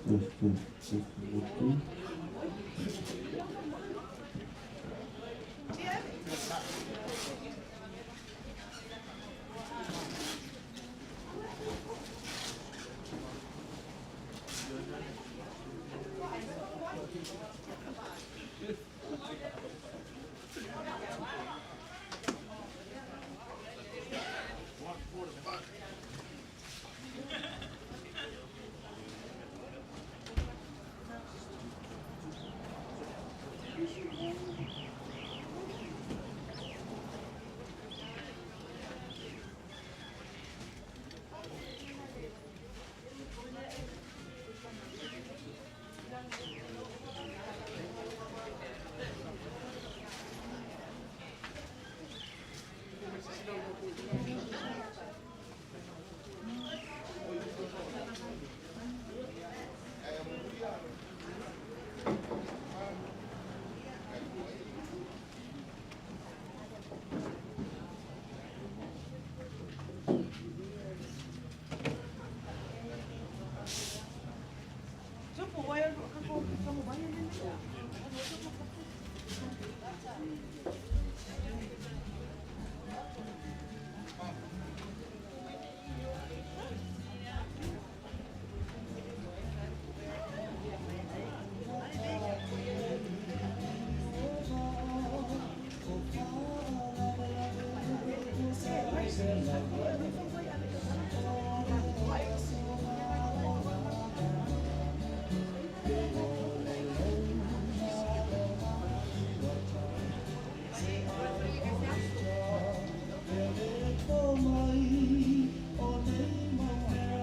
Test, test, test, one,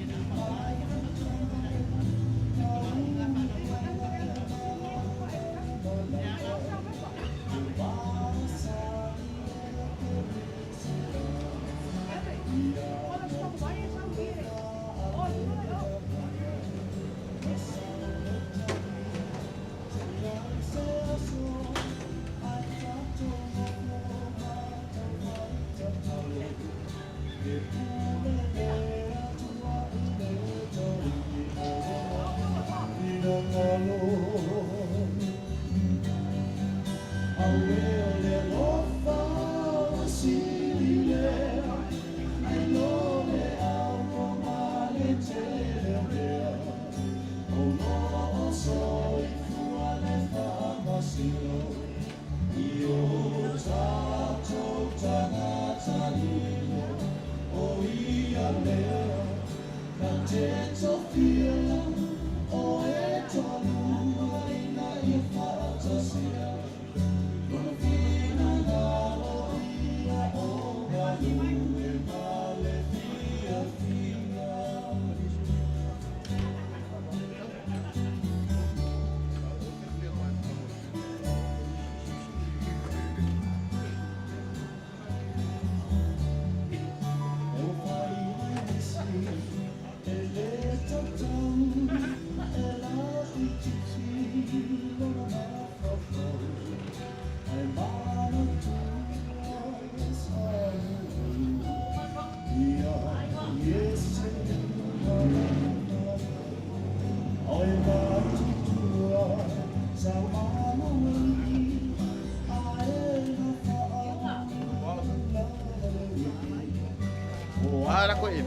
two. Para com ele.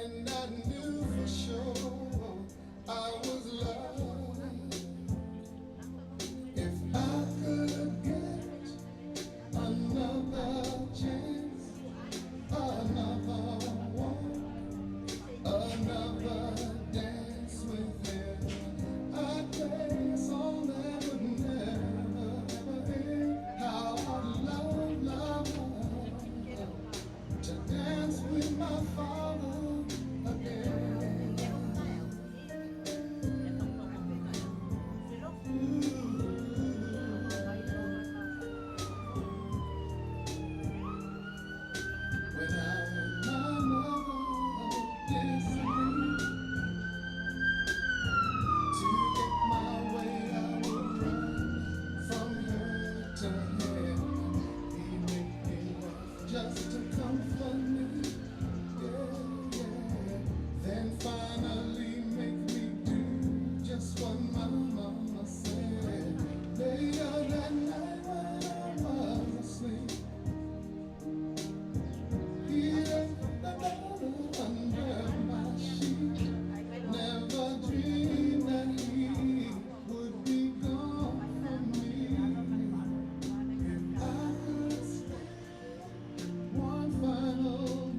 And I knew for sure I was loved. If I could get another chance, another walk, another dance with him, I'd play a song that would never, ever end. How I love, love, love to dance with my father again. When I and my mother disagree, to get my way, I would run from her to him. He'd make me laugh just to comfort me. Yeah, yeah. Then finally make me do just what my mama said. Later that night when I was asleep, he left the dollar under my sheet. Never dreamed that he would be gone from me. If I could stay one final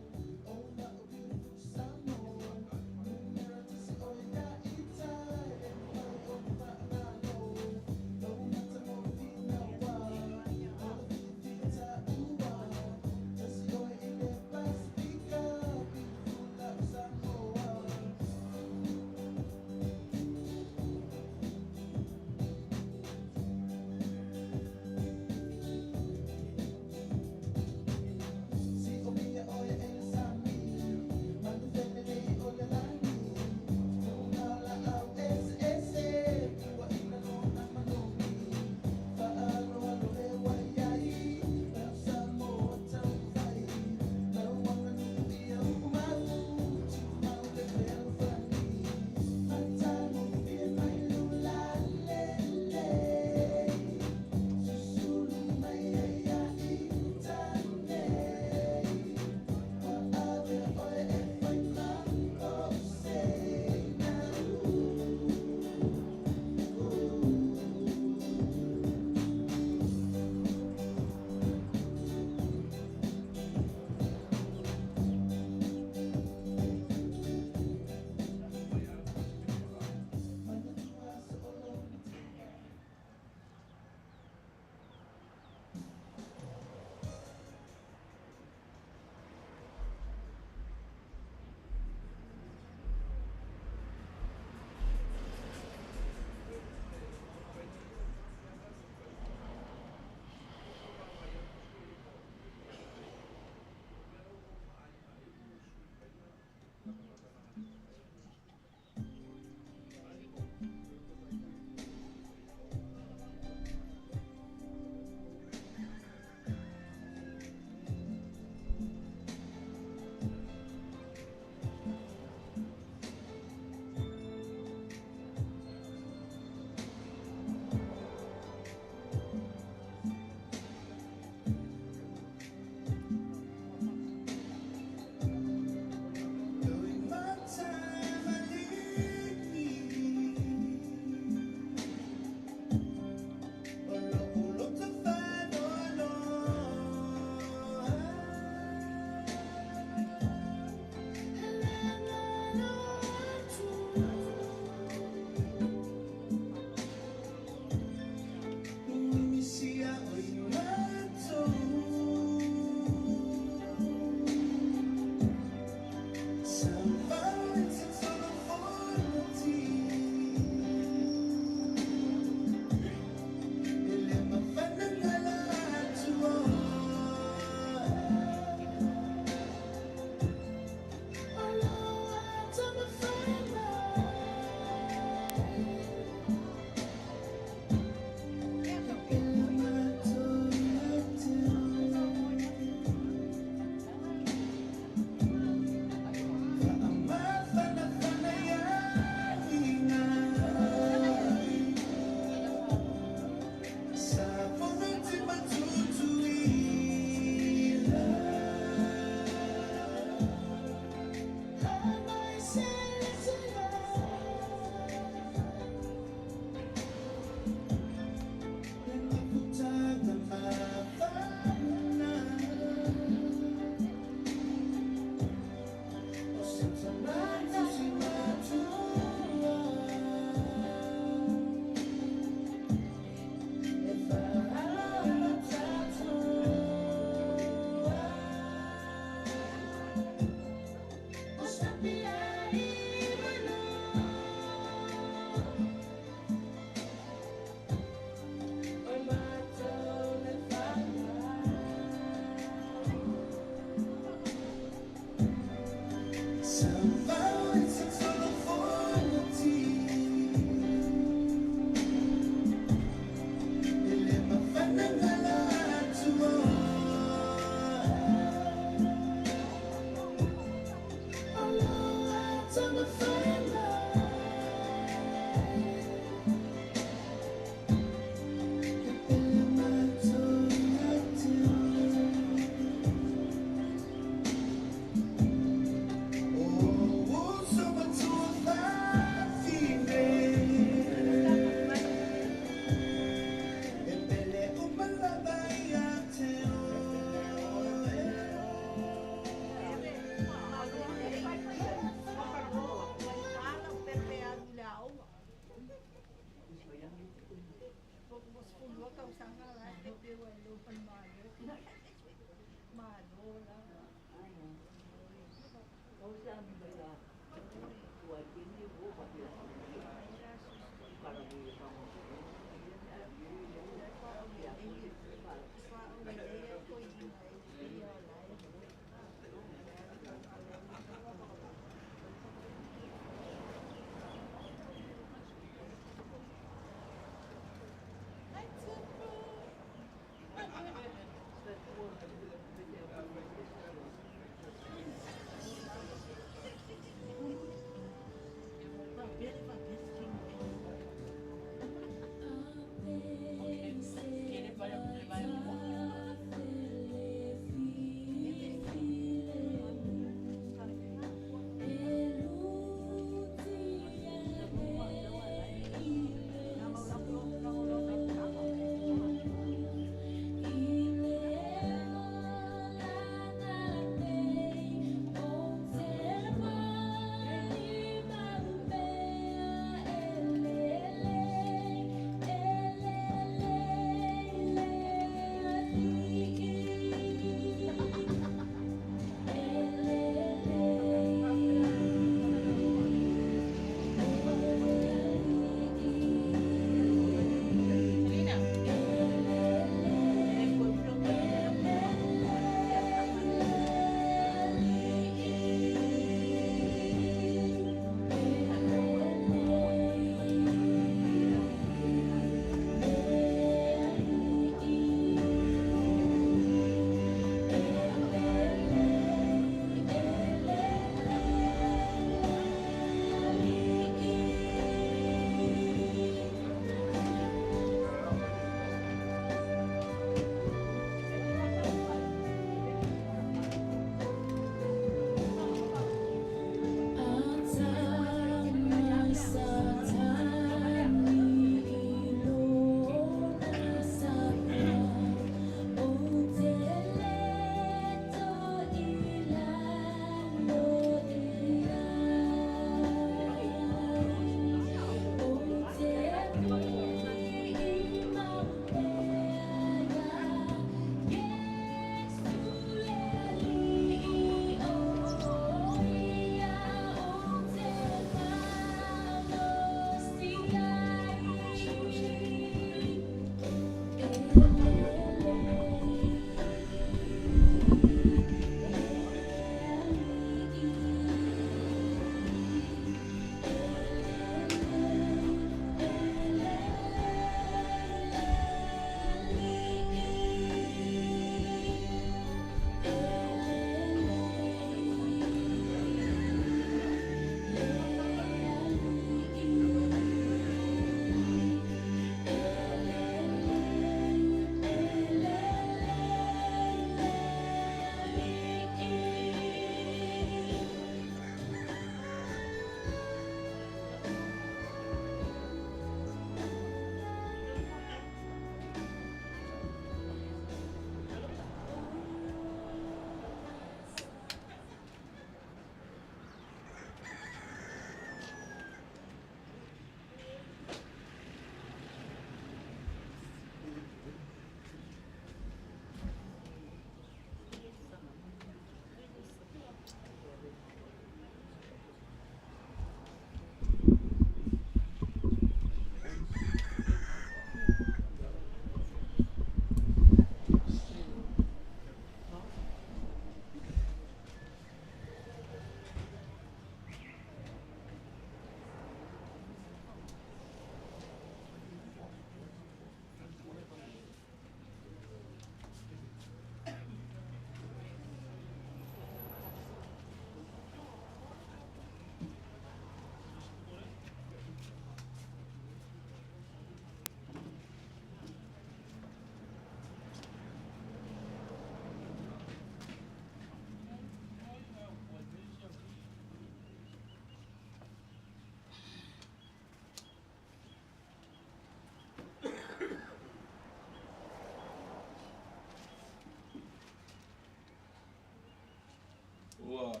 Ua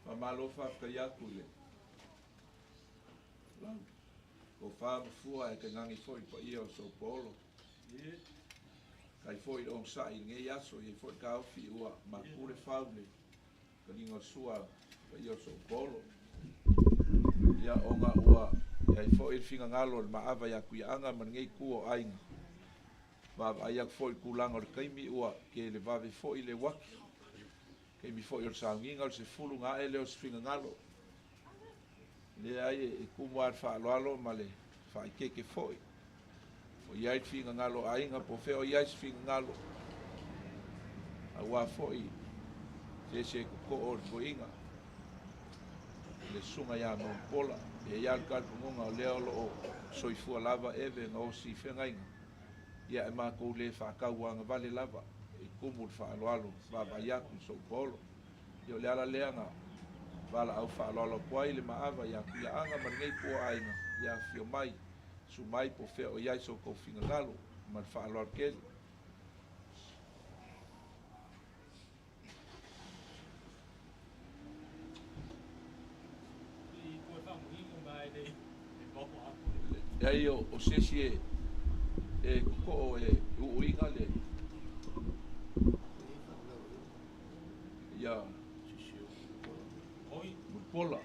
faamalo faafetai atu i le lau tofa ma fua ae tainane foi le paia o Soupolo. Faafetai foi i le onosai i lenei aso, e i ai foi le taofi ua mapu le fau i le taliga o le sua a le paia o Soupolo. Ia ona ua i ai foi le finagalo o le maava ia Tuiaana ma lenei itu o aiga, vaavaai atu foi i le tulaga o le taimi ua televave foi le uati, taimi foi o le sauniga o le 10 ona ae lea o se finagalo. Leai, e tumu lava i le faaaloalo ma le faaeteete foi. O i ai le finagalo o aiga po o fea o i ai se finagalo, aua foi se ese totoo o le toeaina, le susuga ia Mulipola. E i ai lava le talitonuga o lea o lo o soifua lava Eve na osi i feagaiga, ia ae matou le faatauagavale lava e tumu i le faaaloalo vaavaai atu i Soupolo. Ia o le ala lea na valaau faaaloalo atu ai le maava ia Tuiaana ma lenei itu o aiga, ia afifio mai, susu mai po o fea o i ai so outou finagalo ma le faaaloalo tele. Leai o se isi e totoo e uuina le ia Mulipola.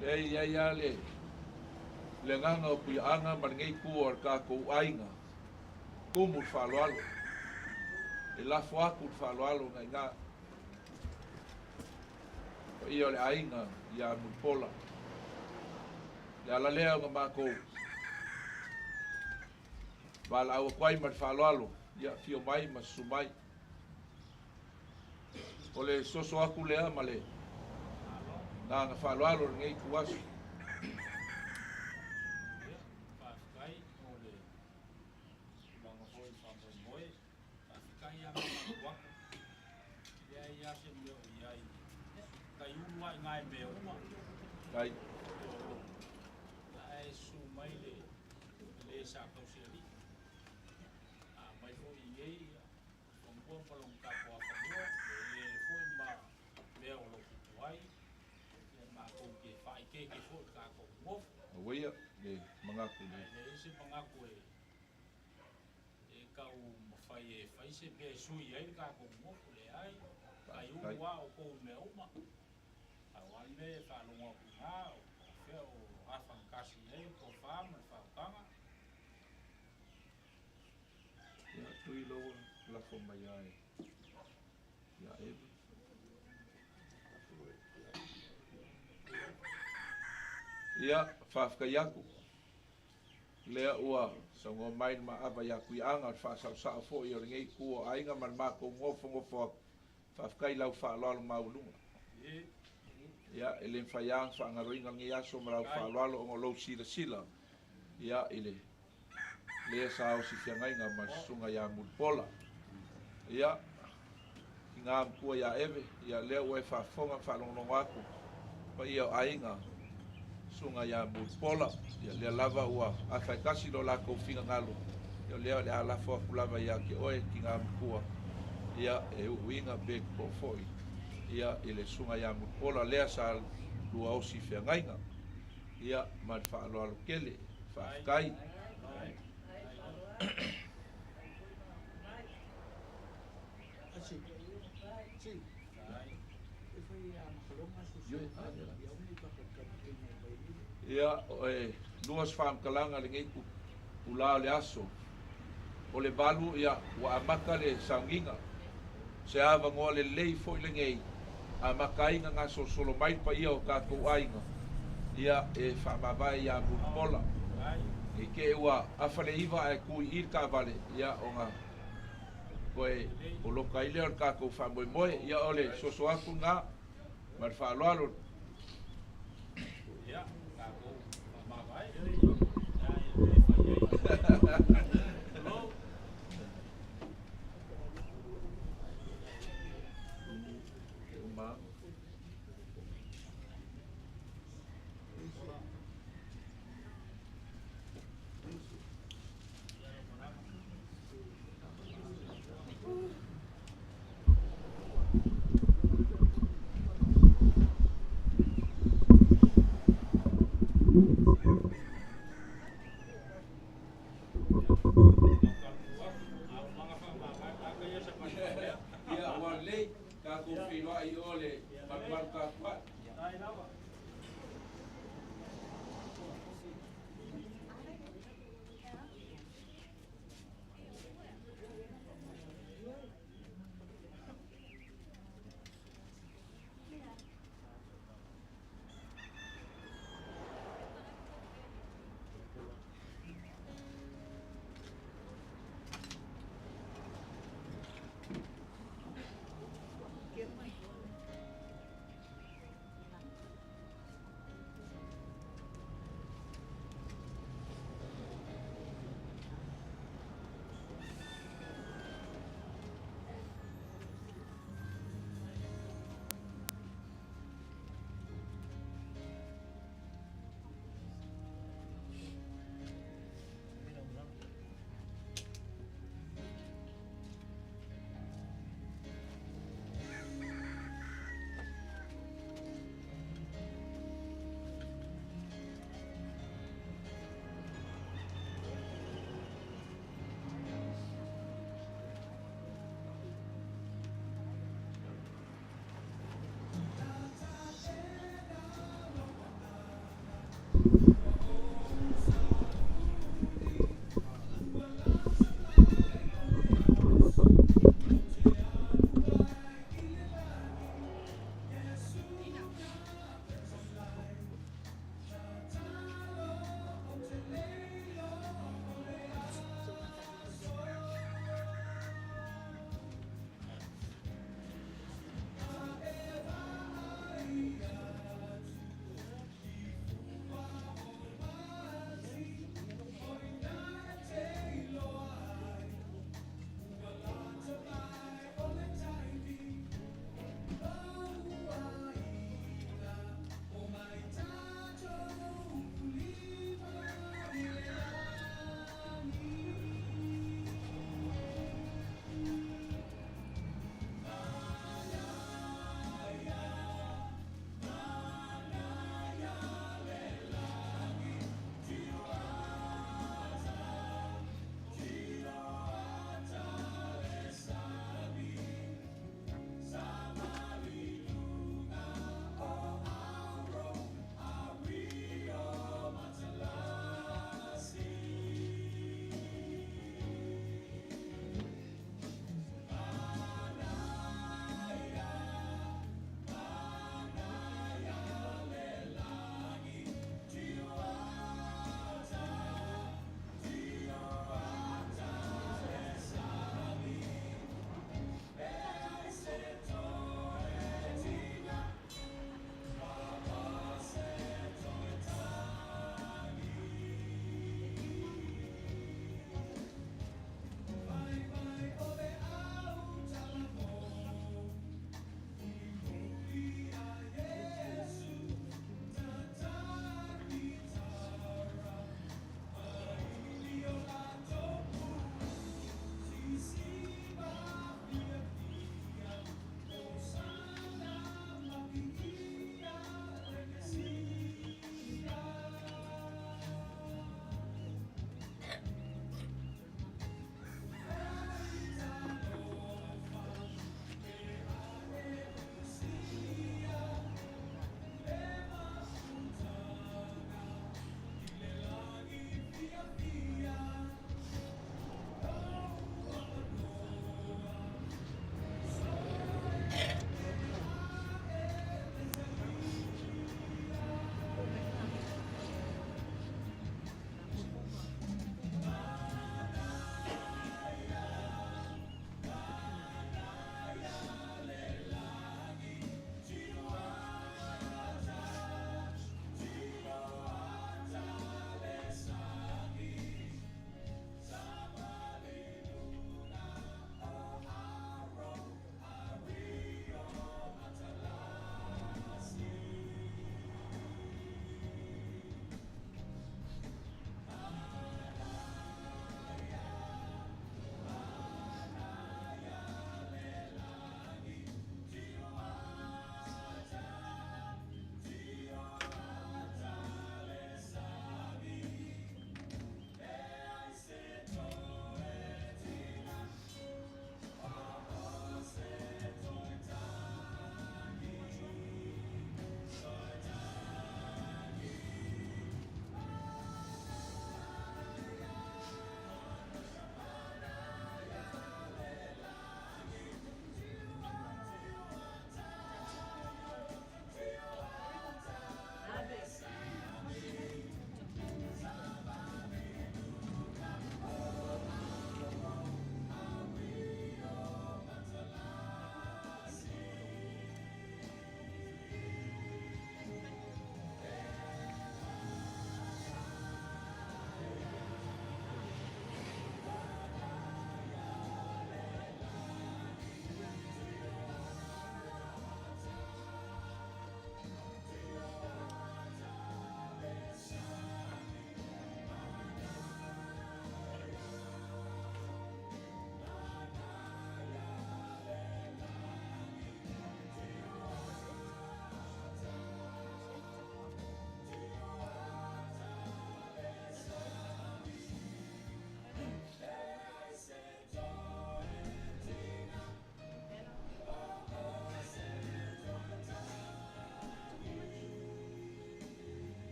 Leai, e i ai lava le le agaga o Tuiaana ma lenei itu o le tatou aiga, tumu le faaaloalo, e lafo atu le faaaloalo na i ina, paia o le aiga ia Mulipola. Le ala lea ona matou valaau atu ai ma le faaaloalo, ia afio mai ma susu mai. O le soso atu lea ma le agaga faaaloalo i lenei ituaso. Ia, faafetai mo le tulaga foi i le faamoemoe. Faafetai lava mo fautuaga. E leai lava se mea o i ai. Tai ulu lava i ina i mea uma. Tai. La e susu mai le le sa tausi alii. A aumai foi i inei, ia, fanua ma lona tapuafanua, le eleele foi ma mea o lo o tupu ai. Ia matou te faaeteete foi i le tatou nofo. Auaia le manatu Ae leai se manatu e e tau mafai e fai se mea e sui ai le tatou nofo. Leai, tai ulu Faafetai. lava outou i mea uma. Pau lava le mea e faalogo atu i ina, o fea o afagatasi i ai le tofa ma le faautaga. Ia, tui loa lafo mai ia ia Eve. Ia, faafetai atu. Lea ua saunoa mai le maava ia Tuiaana, o le faasaosao foi o lenei itu o aiga ma le matou nofonofo atu. Faafetai i lau faaaloalo maualuga. Ia, e le mafai lava ona faagaloina lenei aso ma lau faaaloalo ona o lou silasila ia, i le lea sa osi feagaiga ma le susuga ia Mulipola. Ia, tina matua ia Eve, ia lea ua e faafofoga ma faalogologo atu paia o aiga susuga ia Mulipola, ia lea lava ua afa e tasi lo latou finagalo, ia lea o le a lafo atu lava ia te oe tina matua, ia e uuina pe totoo foi ia i le susuga ia Mulipola lea sa lua osi feagaiga. Ia ma le faaaloalo tele. Faafetai. Ia, e lua se faamatalaga lenei itula o le aso. O le 8, ia, ua amata le sauniga. Se avanoa lelei foi lenei, amata ai ona gasolosolo mai le paia o tatou aiga, ia, e faamavae ia Mulipola. Ne i te i ua afa le 9 ae tu i i le taavale, ia, ona toe poloka ai lea o le tatou faamoemoe. Ia, o le soso atu lena ma le faaaloalo. Ia, tatou faamavae. Ia, e fai ai. Hello. Uma.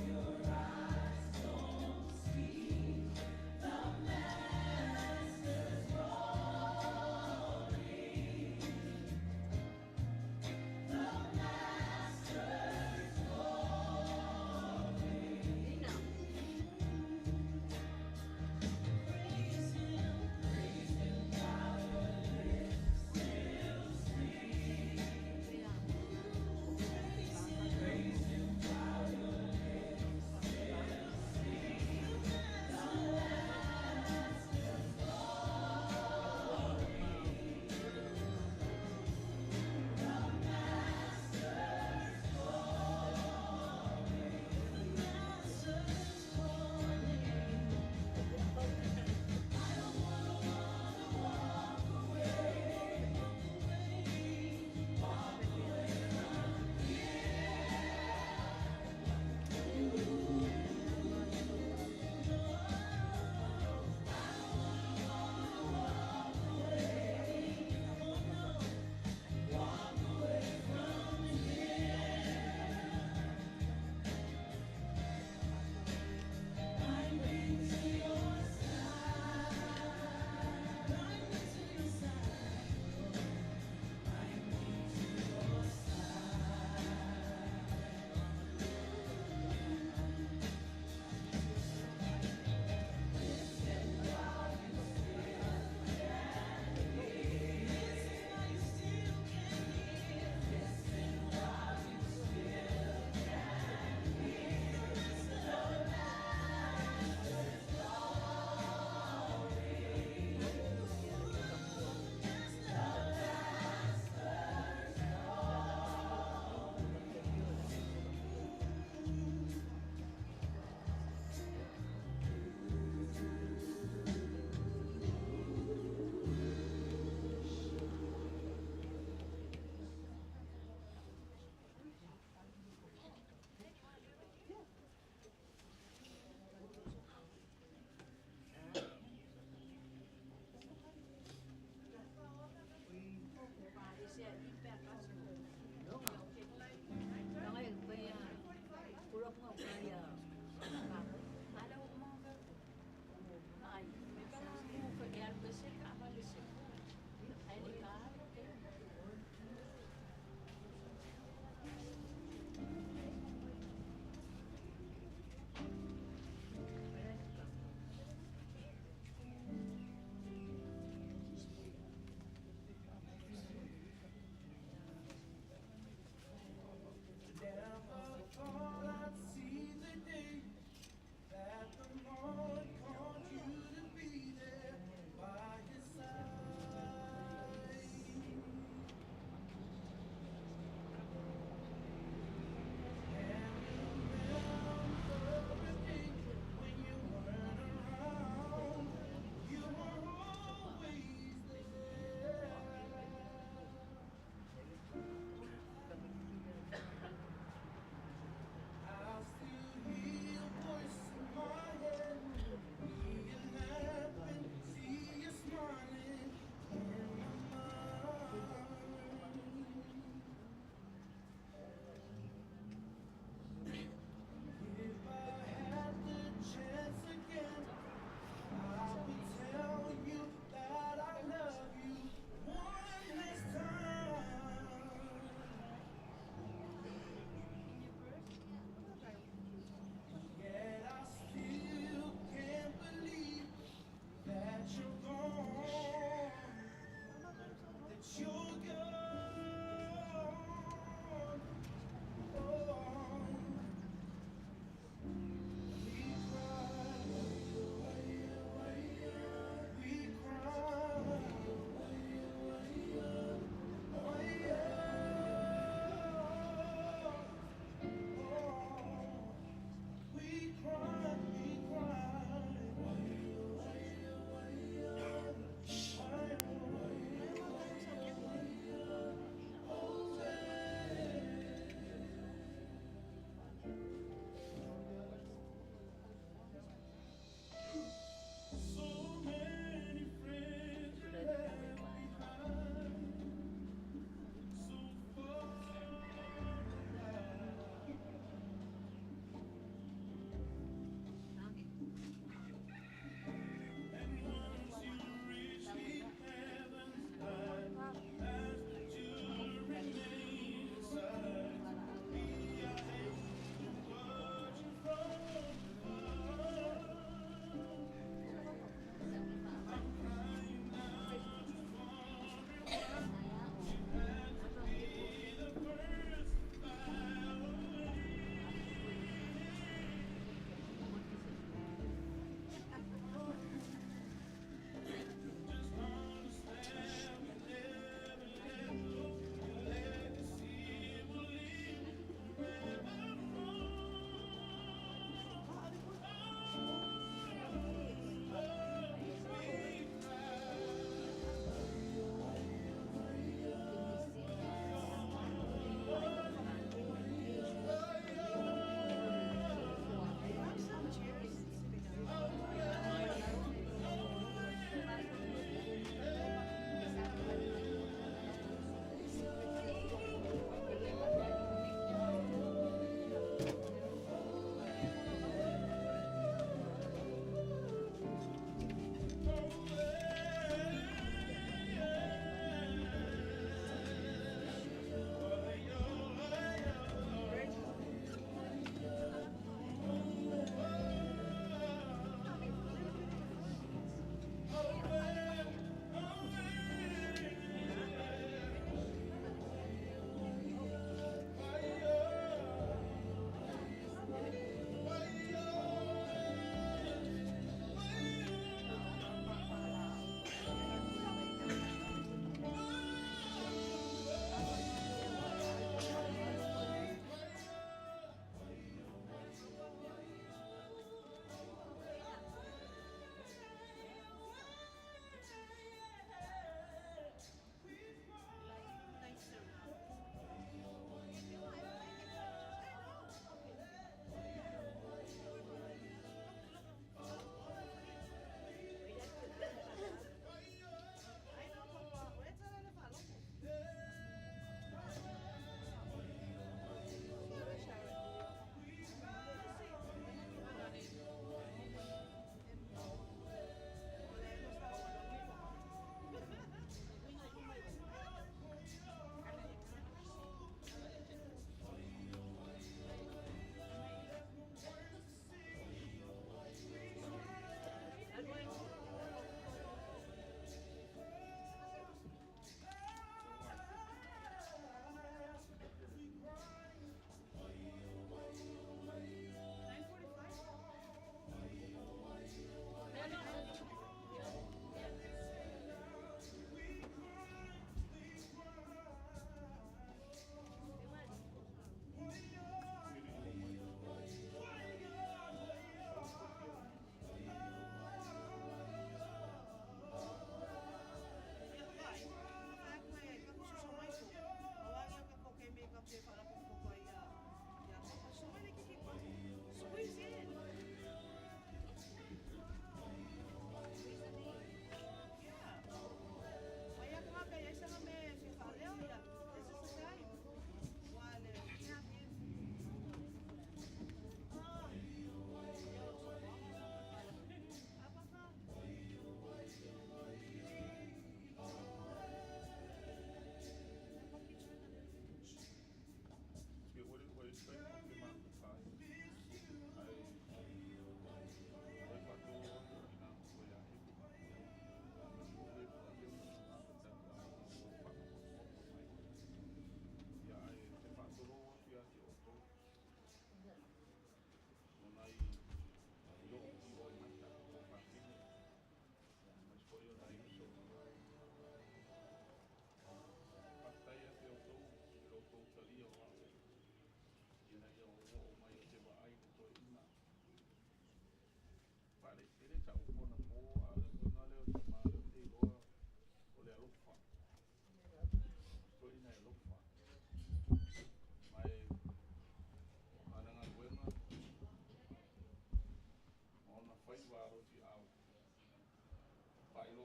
Your eyes.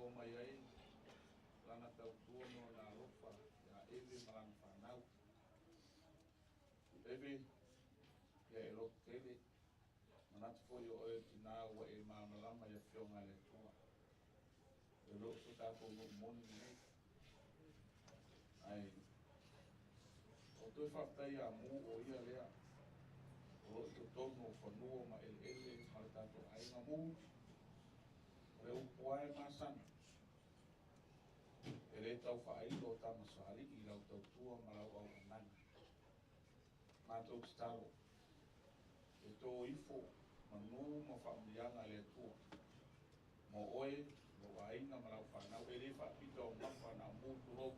oo mai ai lana tautua ma lona alofa iā Eve ma lana fanau. Eve, ia e loto tele, manatu foi o oe o le tinā ua e malamalama i Afioga a le Atua. E le o so tatou nuu moni lenei. Ae o toe faafetai ia Mu o ia lea o lo o i totonu o fanua ma eleele ma le tatou aiga Mu, o le upu lava e masani, e le tau faailo o Tama Soalii i lau tautua ma lau auaunaga. Matou tatalo, e tō ifo manu ma faamanuiaga a le Atua mo oe, lou aiga ma lau fanau, e le faapito augafa na o mu tulou.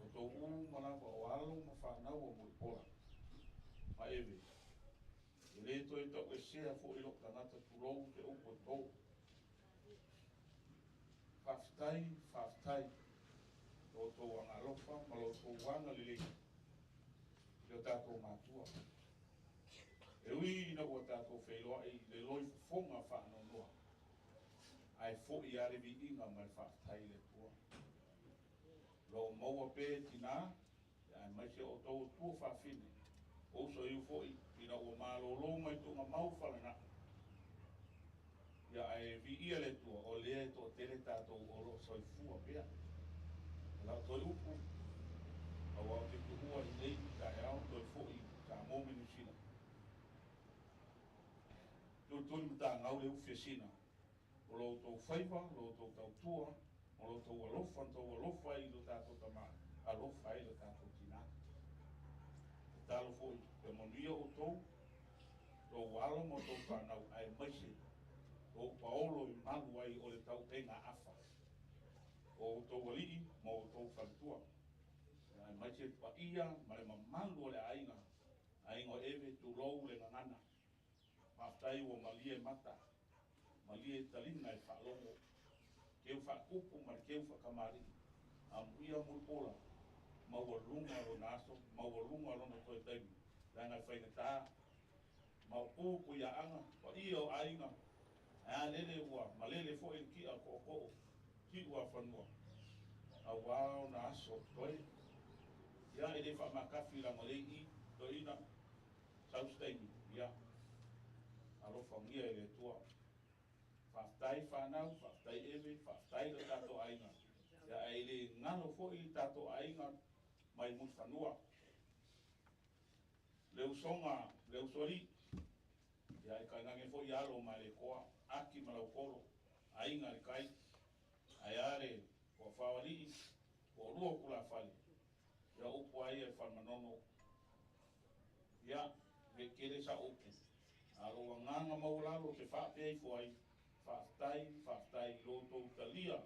O tou uma lava o alo ma fanau o Mulipola ma Eve, e le toe tauesea foi lou tagata tulou te upu e tō. Faafetai, faafetai lo outou agalofa ma lo outou agalelei i o tatou matua. E ui ina ua tatou feiloai i le loifofoga faanoanoa, ae foi lava le viiga ma le faafetai i le Atua. O lo o maua pea e tinā, aemaise o outou o tua faafine, o uso iu foi ina ua malolo mai tuugamau falanaa. Ia ae viia le Atua, o lea e toatele tatou o lo o soifua pea. O lau toe upu, aua ou te tuua i nei taeao toe foi i Samoa ma Niu Sila. Tulituli matagau le ufi a Sina, o lo outou faiva, lo outou tautua, ma lo outou alofa, na outou alofa ai i lo tatou tama, alofa ai i lo tatou tinā. Tatalo foi ia manuia outou, outou alo ma outou fanau, aemaise o ou paolo i malu ai o le tauega afa o outou alii ma outou faletua, aemaise le paia ma le mamalu o le aiga, aiga o Eve, tulou le gagana. Faafetai ua malie mata, malie taliga e faalogo, keu faakupu ma le keu faakamalii, amuia Mulipola, maualuga lona aso, maualuga lona toe taimi, leaga e faigata, maopu kuiaaga, paia o aiga, ae a lele ua malele foi le kia tootoo, siu a fanua, auā ona aso totoe. Ia, e le faamatafi leaga o lea e i i, toeaina, sau se taimi, ia, alofagia e le Atua. Faafetai fanau, faafetai Eve, faafetai lo tatou aiga. Ia, ae le galo foi le tatou aiga mai Mulifanua. Le usoga, le usoalii, ia e tainane foi alo ma Malietoa, Aki ma Lautolo, aiga i le tai, ae a le toafa o alii, toalua o tulafale, ia o upu lava ia i le fale Manono. Ia, e tele sau upu, a o lou agaga maualalo ou te faapea ifo ai, faafetai, faafetai i lo outou talia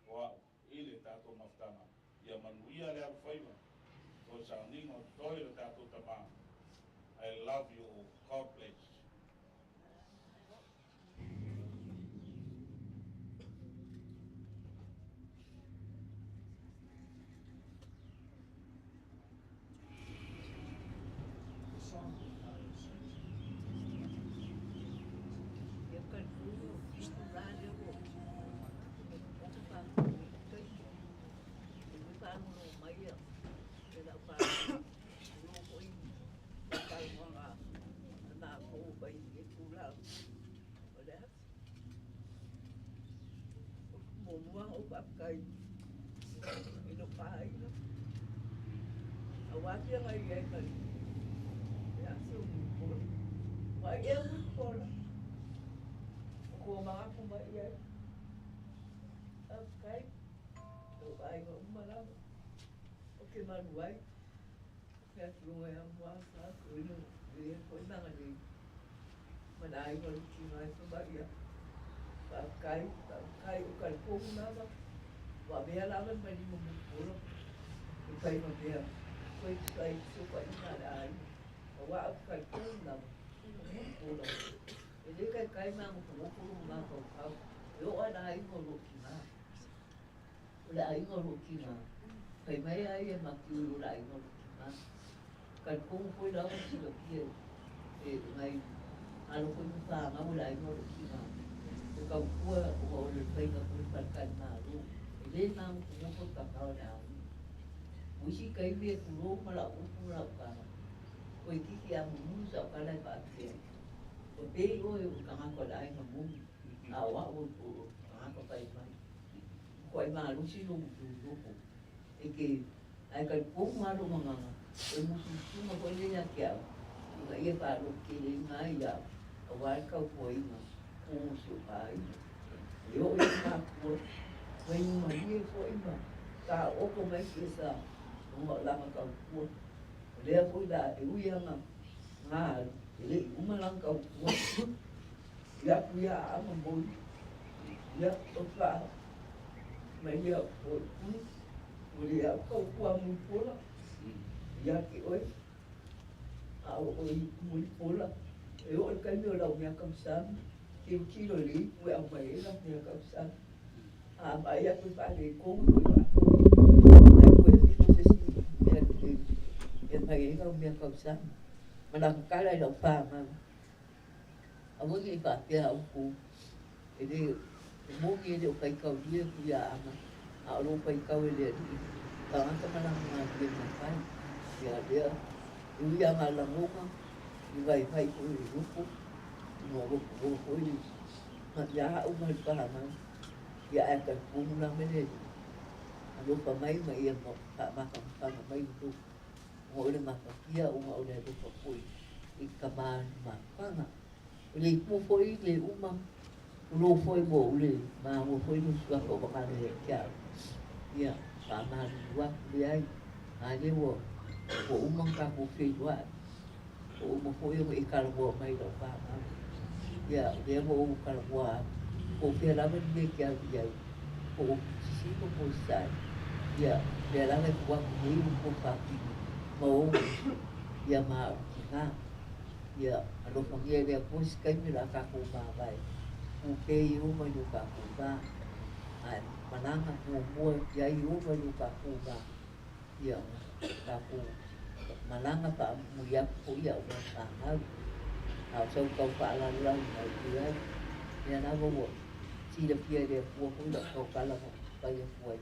o au i le tatou mafutaga. Ia manuia le alofaiva, toe sauniga o totoe le tatou tama. I love you all. God bless. Ia talitonu la lea ua ou faafetai e le faalogologo mai lau fanau tulou foi le talanoaga a matou mai lenei itula o le aso. Muamua ona ou faafetai i lou aiga aua feagai ai ma le aso o Mulipola. Ai ea Mulipola, o tomanatu mai i ai. Faafetai lou aiga uma lava ou te malu ai. Fe atu ia mua sa ino le foi magalei. Ma le aiga o le tina e famaia. Faafetai, faafetai o talitonu lava ua avea lava le malima Mulipola e fai ma mea toe tusa ai fesootaiga a le aiga aua ou te talitonu lava o Mulipola e le taitai magofogoto lona mafaufau e oo lava i le aiga o lou tina. O le aiga o lou tina, fai mai lava ia Matiu o le aiga o lou tina. Talitonu foi lava silafia e nai alo foi ma fanau o le aiga o lou tina. Tautua ona o le faiga foi le faletalimalo, e lē magofogofa le papā o le aiga. O isi taimi e tulou ma la'u upu ma la'u tala, toeititi a mumunu sa'u tala e faapea, e pei oe o le tagata o le aiga moni, a o a'u o le tagata faimai. Matua'i malosi lou loto e te ae talitonu lava lou agaga, o le musumusuga foi lea ia te a'u ina ia faalototeleina ai a'u auā le tautuaina pū o si o'u aiga. E oo i matua, vaimalie foi ma taooto mai tiasa ona o lana tautua. O lea foi la e ui lava na alu, e le'i uma lana tautua ia atu ia Aana moi ia o faa mai ia o i o le au tautua mulipola ia te oe a o oe mulipola. E oo i le taimi o lau mea tausami, tilotilo i le ipu e aumai ai lau mea tausami. A vaai atu e faaletonu toe faafoi, ae toe ifo se isi mea lelei e aumai ai lau mea tausami. Ma lana tala i lau fanau, aua ne i faapea outou e le e moni e le o faitaulia Tuiaana, a o loo faitau e le Alii tagata ma lana galuega fai. Ia lea e ui lava lagona i vaivai foi o le loto, ona o loto foi ia a'u ma le fanau, ia ae talitonu lava le Alii alofa mai ma ia faamatagataga mai le loto, ona o le gafatia ona o le alofa foi i tamā le mafutaga. O le Itu foi le uma tulou foi ua ou le maua foi lou suafa ua galo ia te a'u, ia faamalulu atu leai, a lea ua uma ona tatou feiloai, ua uma foi ona e talanoa mai i lau fanau. Ia o lea ua ou talanoa atu, po o fea lava le mea e te alu i ai, po o Sisifo po o Sasae, ia o lea lava e tuu atu nei le tofa pili ma ou uso ia ma a'u tinā. Ia alofagia e le Atua se taimi o le a tatou mavae pupē Ieova i lo tatou va, ae malaga muamua i ai Ieova i lo tatou va, ia ona tatou malaga faamui atu foi ia au fanau. A o sau tau faalalolalo mai leai, lea lava ua silafia e le Atua foi lau tautala na fai atu ai,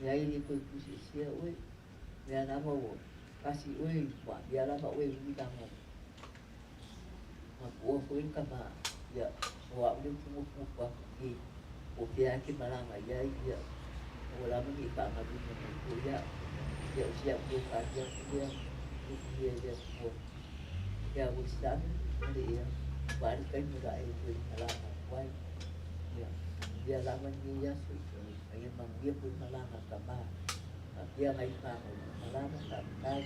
leai e le toe tusiesea oe, lea lava ua tasi oe, ua avea lava oe e uilaga mapuoa foi le tama. Ia o a'u lea ou te nofonofo atu nei, po o fea lava e te malaga i ai, ia aua lava ne i faagaluina mai foi a'u. Ia o si a'u feofani atu lea, alofagia e le Atua ia Uesame ma le ea aua le taimi o le a e toe malaga atu ai. Ia manuia lava lenei aso, ma ia manuia foi malaga a tamā faapea nai fanau uma lava. Faafetai.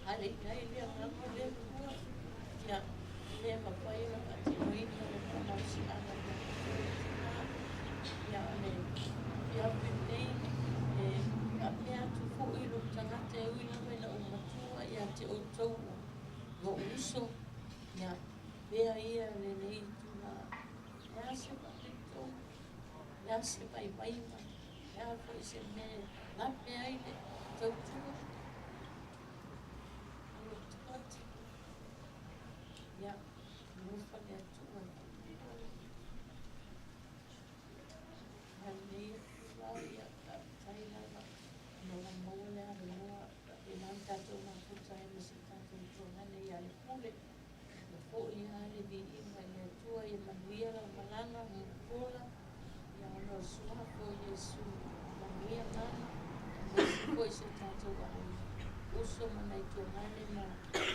Ale i ai le agaga o le Atua, ia, e le mafai ona faatinoina. se vaivaiga, le a foi se mea e lape ai le tautua a lotoati. Ia, alofa le Atua e A lenei atu la, ia, faafetai lava ona ua maua le avanoa faapena ona tatou mafuta ai ma si o tatou tuagane ia Lepule. Ia foi lava le viiga i le Atua, ia manuia lau malaga Mulipola, ia ona o le suafa o Iesu, manuia mama, aemaise foi si o tatou aiga, uso ma nai tuagane ma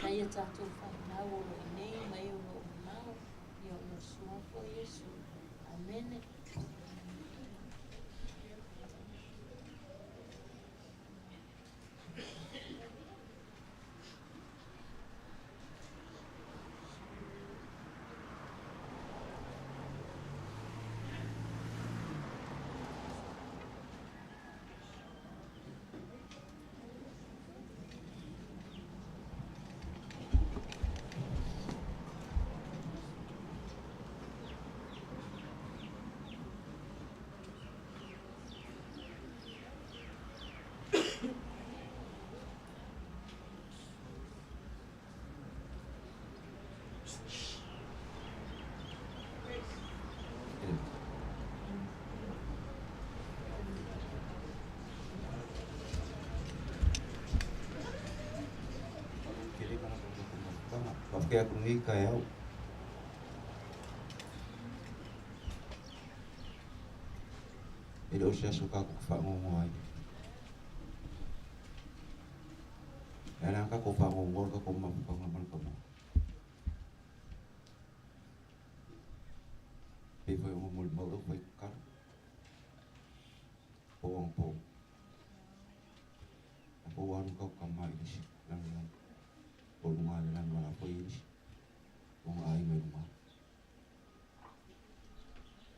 nai a tatou fanau o lo o i inei ma e o lo o mamao, ia ona o le suafa o Iesu. Amene. Faafetai atu i lenei taeao. E le o se aso tatou te faanoanoa ai. E ala ona tatou faanoanoa le tatou mafutaga ma le tama. Pei foi ona molimau le aufaitatalo po o anapo. A po ua alu tatou tama i le isi lalolagi. Po o luga o le lanu a la foi e isi. O ona aiga i luga.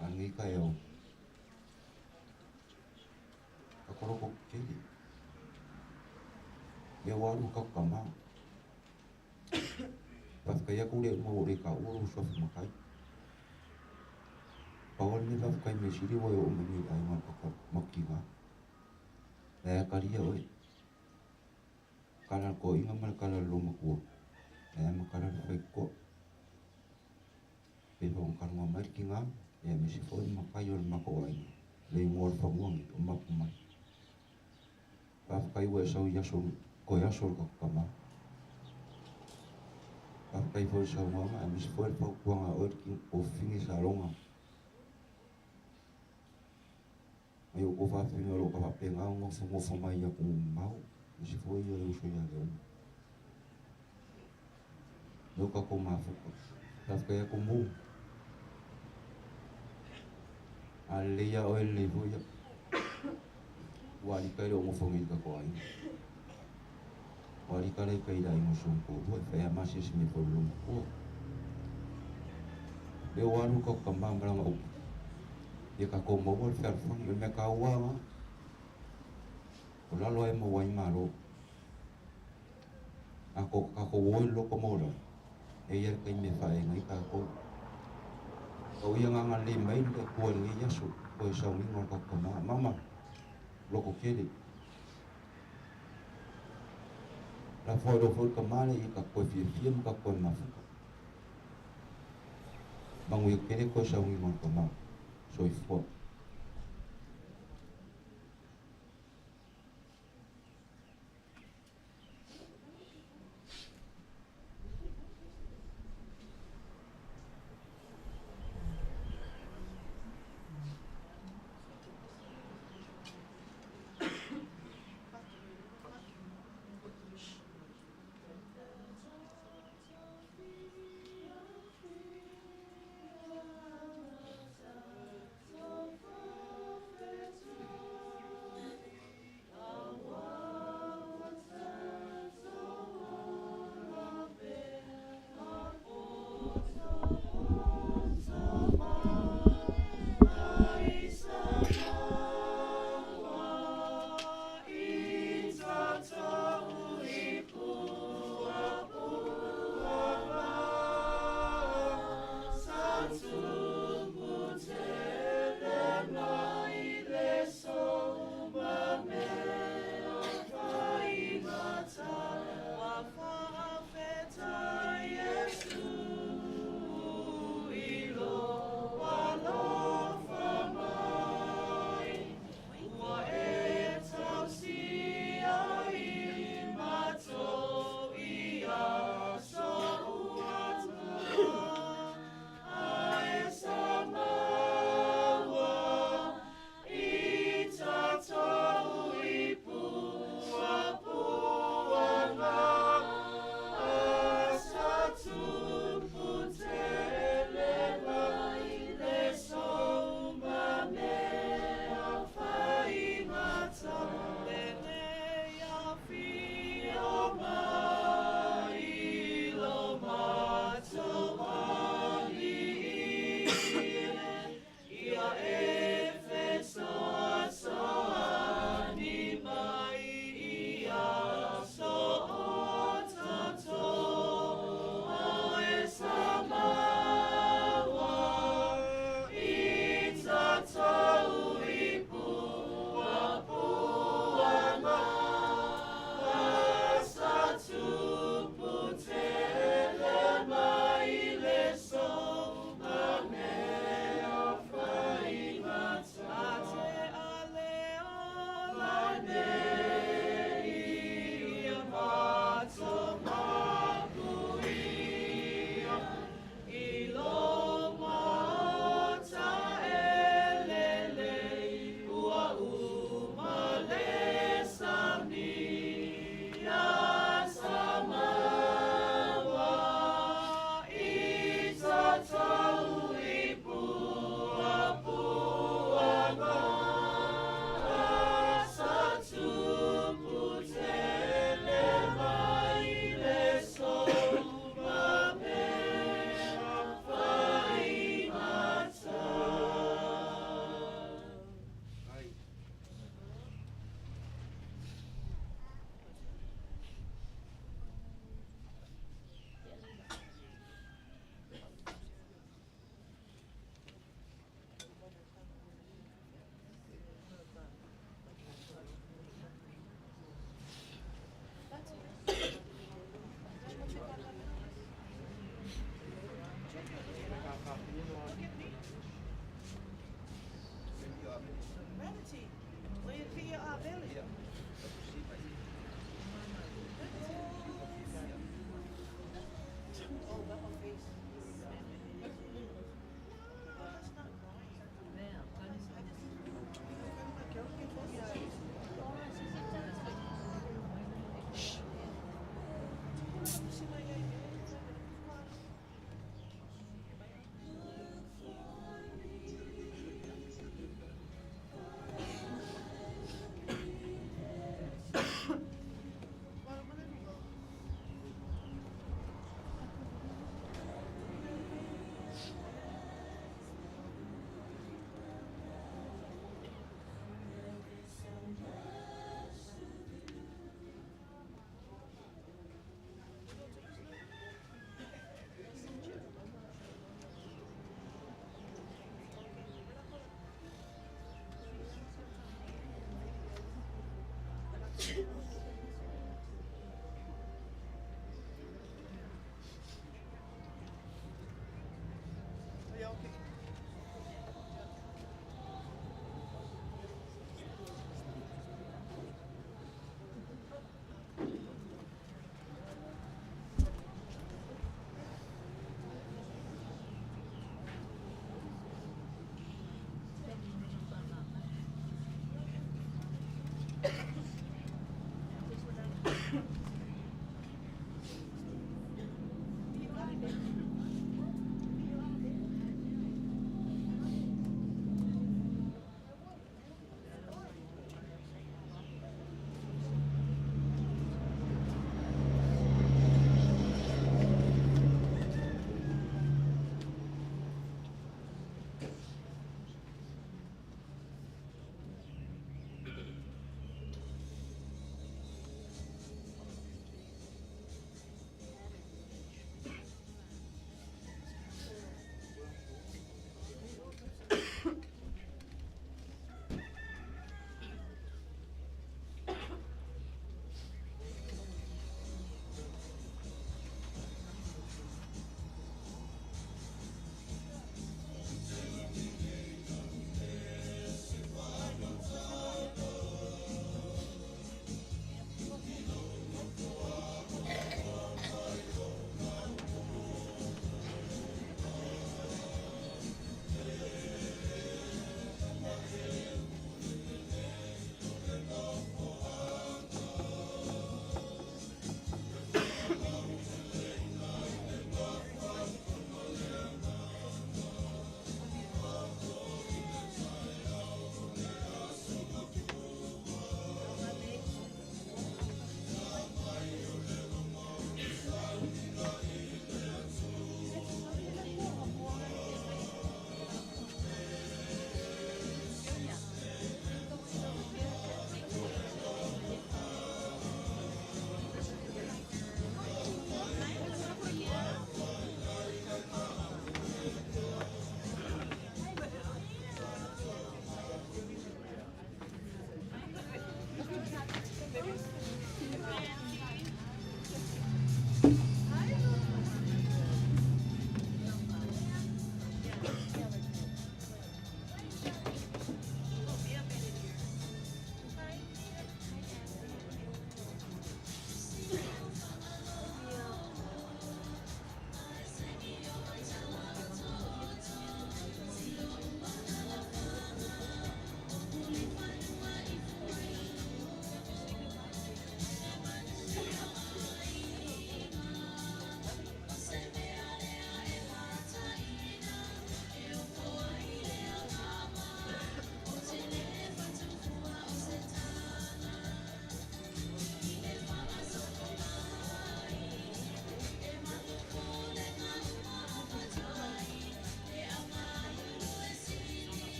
A lenei taeao, tatou loto tetele. Lea ua alu tatou tama. Faafetai atu le uma ua le taua lou suafa matai. Pau le mea faafetai mea sili ua e oo mai nei i le aiga o le mautiga. La e atalia oe. Kala le toeaina ma le kala le loomatua. La e matala le faitotoa. Pei foi ona talanoa mai le tina, ia aemaise foi le matai o le matou aiga. Le igoa o le fanua nei, o mapu mai. Faafetai ua e sau i aso, toe aso o le tatou tama. Faafetai foi i le saunoaga, aemaise foi le fautuaga a oe le o Fini Saloga. Mai outou faafefine o lo o ka faapena ona nofonofo mai i atunuu mamao, aemaise foi o le uso ia Leona. Lea ua tatou mafuta. Faafetai atu Mu. A lelei lava oe, lelei foi au. Ua alika e le o nofo nei i le tatou aiga. Ua alika la i tai i le aiga o si ona toalua e fai lava ma asiasi mai foi i le loomatua. Lea ua alu le tatou tama ma lana upu. Ia tatou maua le fealofani. O le mea taua lava lena. O lalo ae maua ai malo. A tatou o i le loto maualalo, e i ai le taimi e faaeaina ai tatou. Tau ia ina agalelei mai le Atua i lenei aso, toe sauniga o le tatou tama. Mama, loto tele. Lafo ai loa foi le tama lea ia tatou toe fiafia ma tatou toe mafuta. Manuia tele toe sauniga o le tama. Soifua.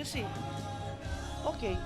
Missy. Okay.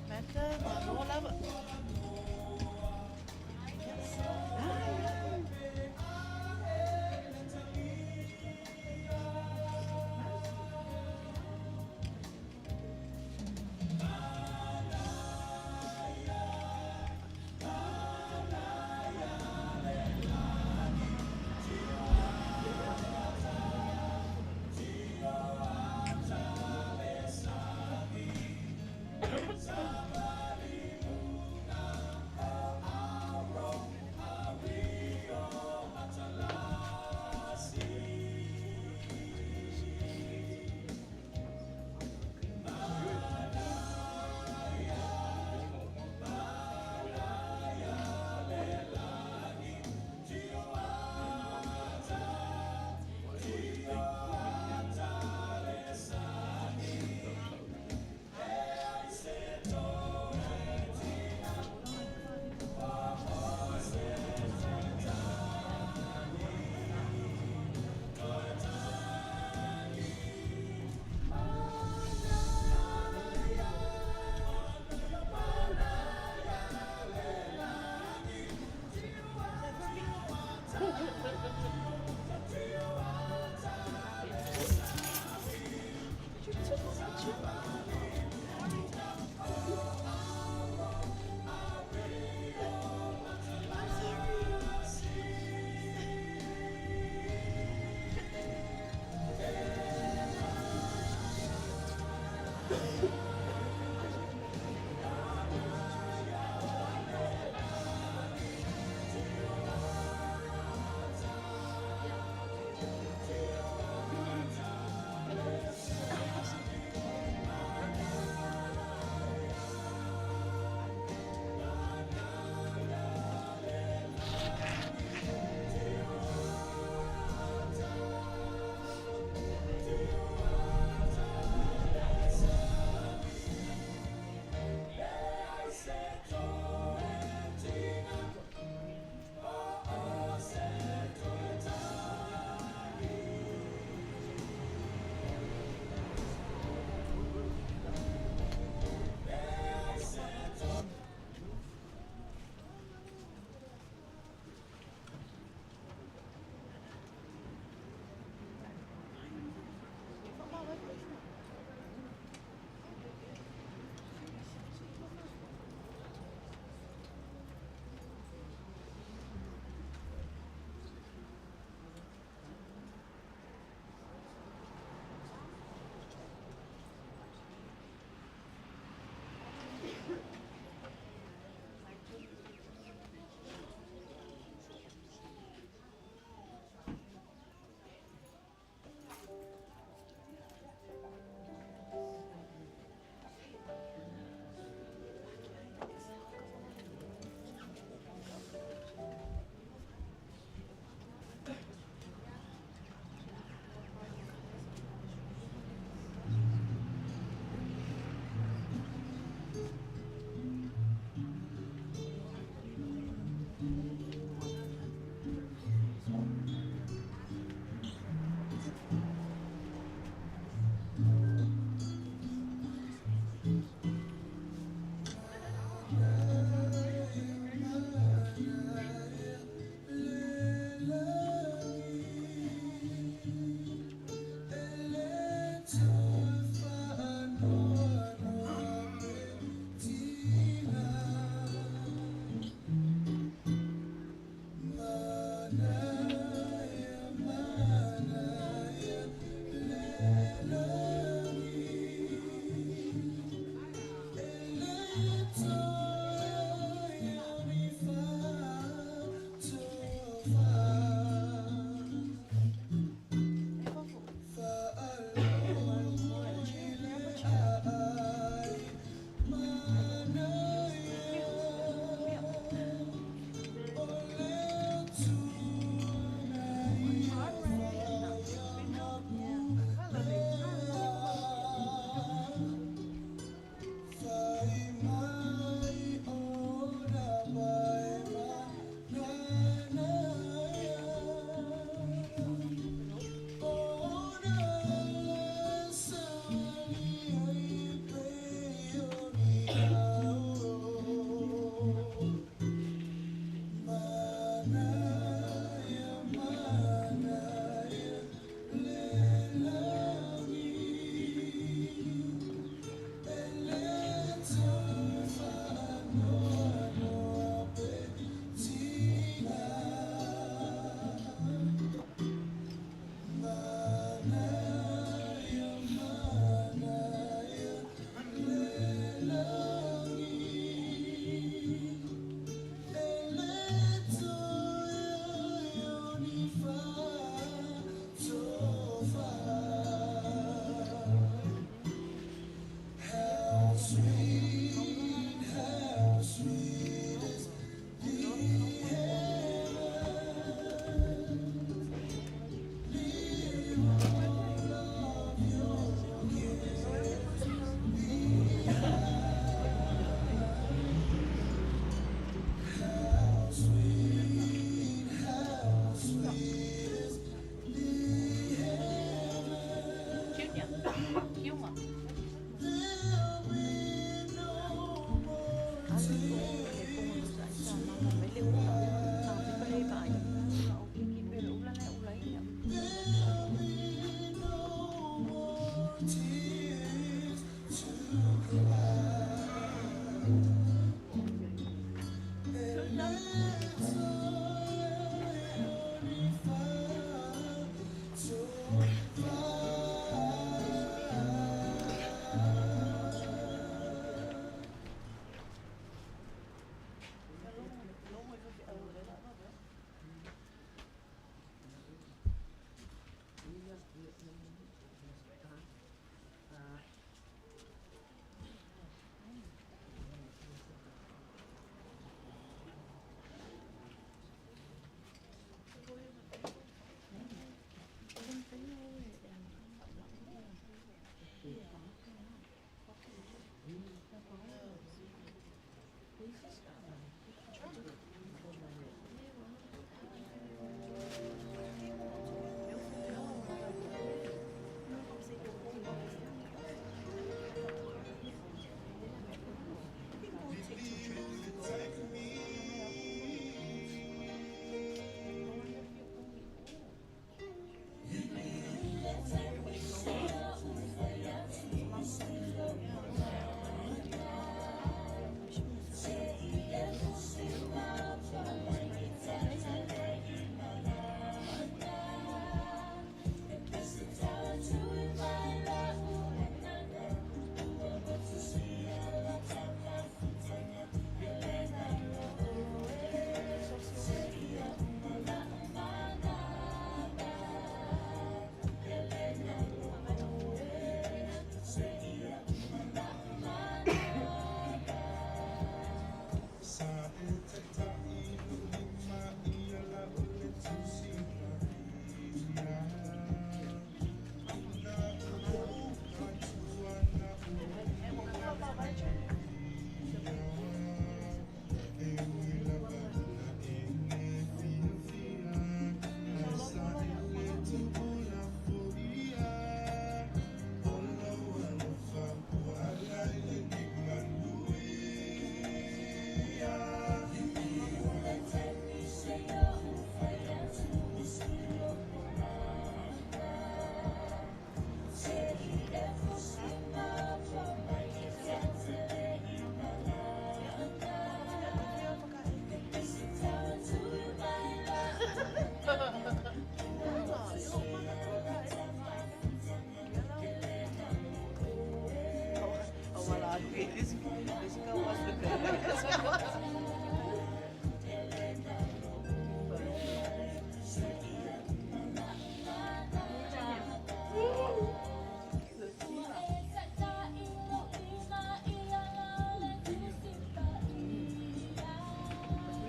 Mata, malo lava.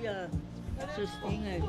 Ia sostinga.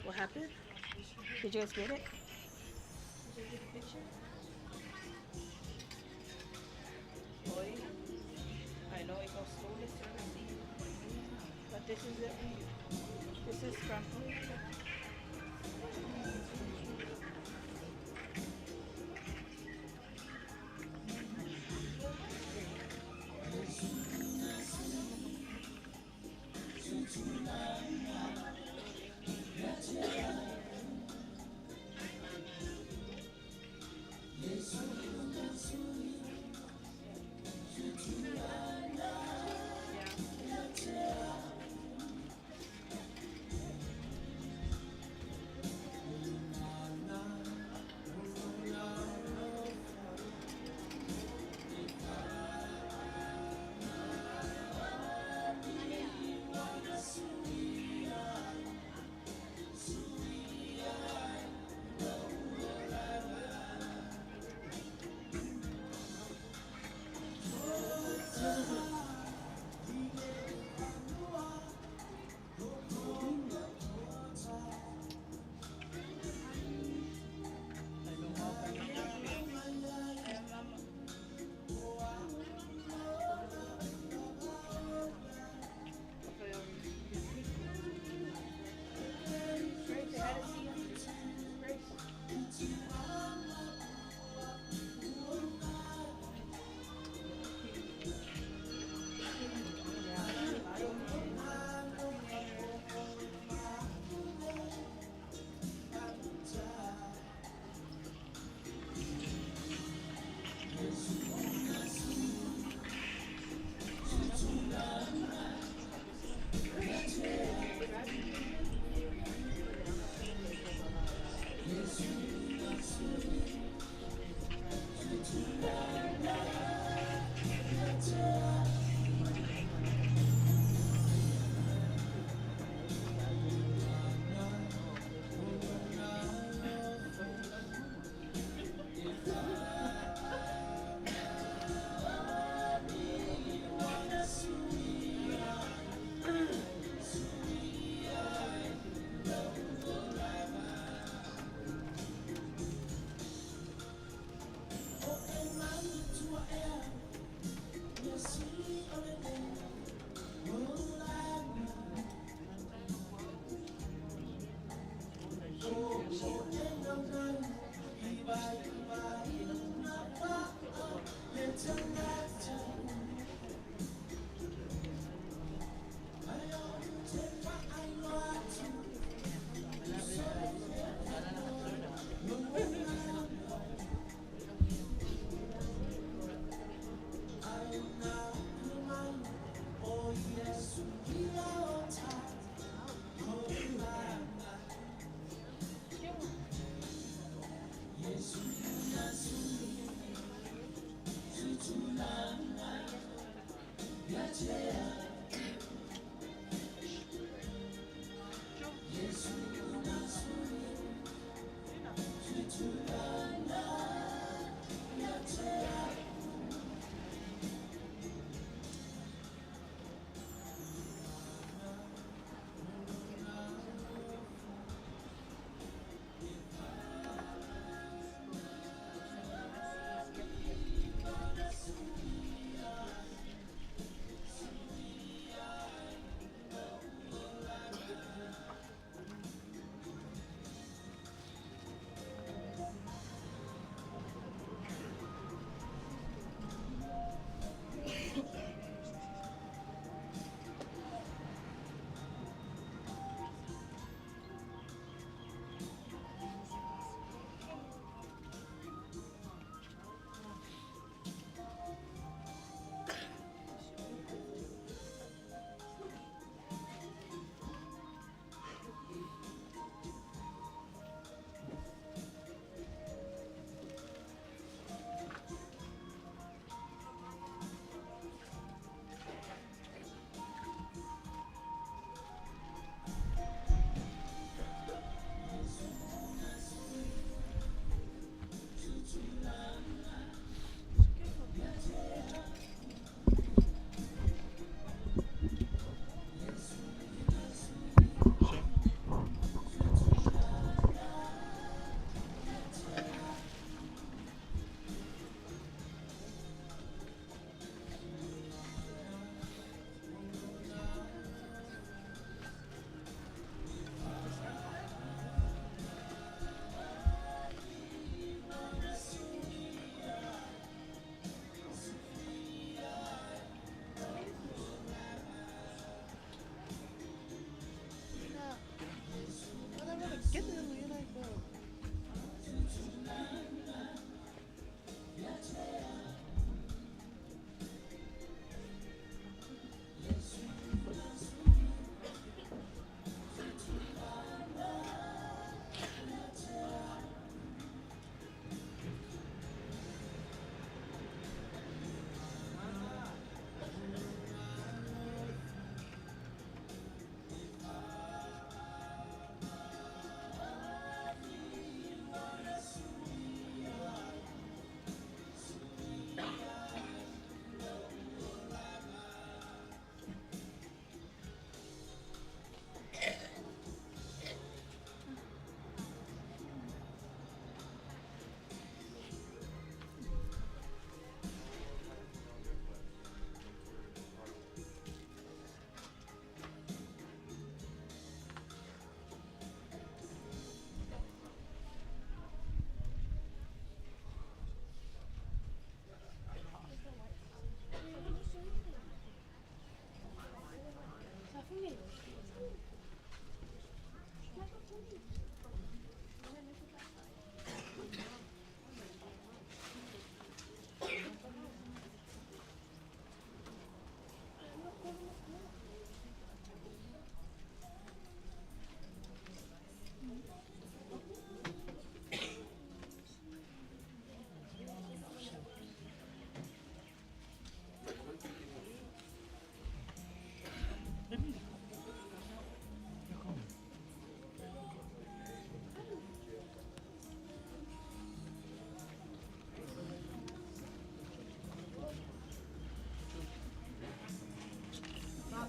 What happened? Did you guys get it? Did you get the picture? Boy, I know it goes slowly, slowly, but this is it. This is from.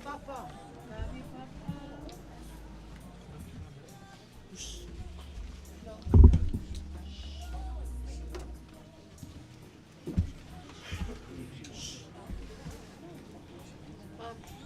Papa. Love you, Papa. Papa.